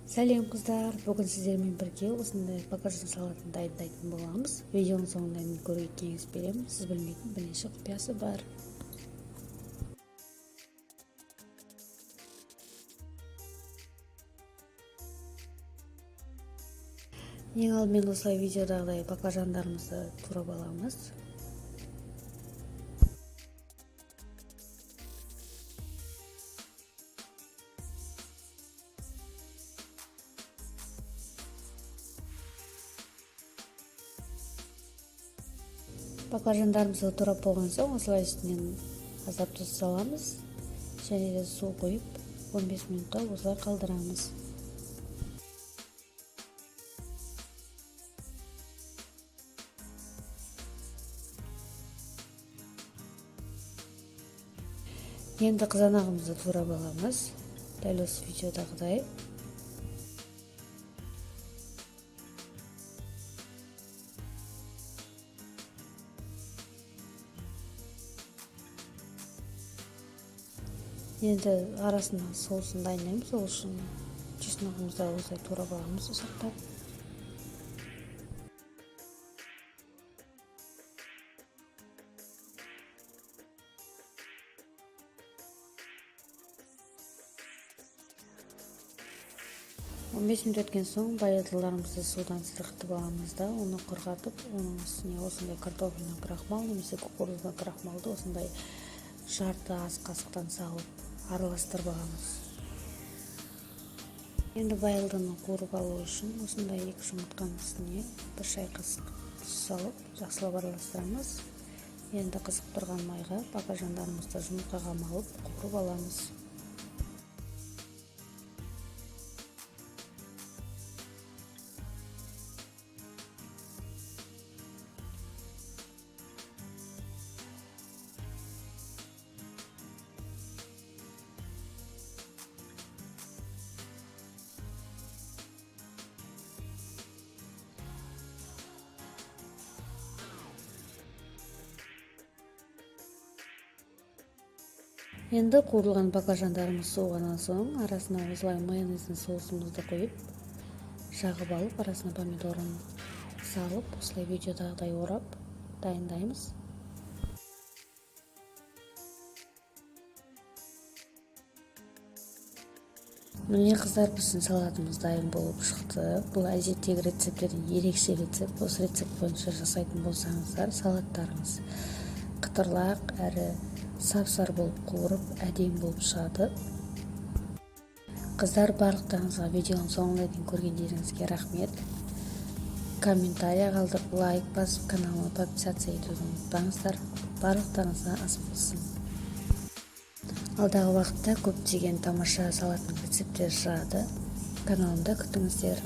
Сәлем, қыздар! Бүгін сіздермен бірге осындай баклажан салатын дайындайтын боламыз. Видеоның соңына дейін көруге кеңес беремін. Сіз білмейтін бірнеше құпиясы бар. Ең алдымен осылай видеодағыдай баклажандарымызды турап аламыз. Баклажандарымызды турап болған соң, осылай үстінен аздап тұз саламыз және де су құйып, 15 минутқа осылай қалдырамыз. Енді қызанағымызды турап аламыз, дәл осы видеодағыдай. Енді арасына соусын дайындаймыз. Ол үшін чесногымызды осылай турап аламыз ұсақтап. 15 минут өткен соң байылдыларымызды судан сырғытып аламыз да, оны құрғатып, оның үстіне осындай картофельный крахмал немесе кукурузный крахмалды осындай жарты ас қасықтан салып, араластырып аламыз. Енді байылдыны қуырып алу үшін осындай екі жұмыртқаның үстіне 1 шай қасық тұз салып, жақсылап араластырамыз. Енді қызып тұрған майға баклажандарымызды жұмыртқаға малып, қуырып аламыз. Енді қуырылған баклажандарымыз суығаннан соң, арасына осылай майонездің соусымызды құйып, жағып алып, арасына помидорын салып, осылай видеодағыдай орап дайындаймыз. Міне, қыздар, біздің салатымыз дайын болып шықты. Бұл әдеттегі рецепттерден ерекше рецепт. Осы рецепт бойынша жасайтын болсаңыздар, салаттарыңыз қытырлақ әрі сап сары болып қуырып, әдемі болып шығады. Қыздар, барлықтарыңызға видеоның соңына дейін көргендеріңізге рахмет. Комментарий қалдырып, лайк басып, каналыма подписаться етуді ұмытпаңыздар. Барлықтарыңызға ас болсын! Алдағы уақытта көптеген тамаша салаттың рецепттері шығады каналымда, күтіңіздер.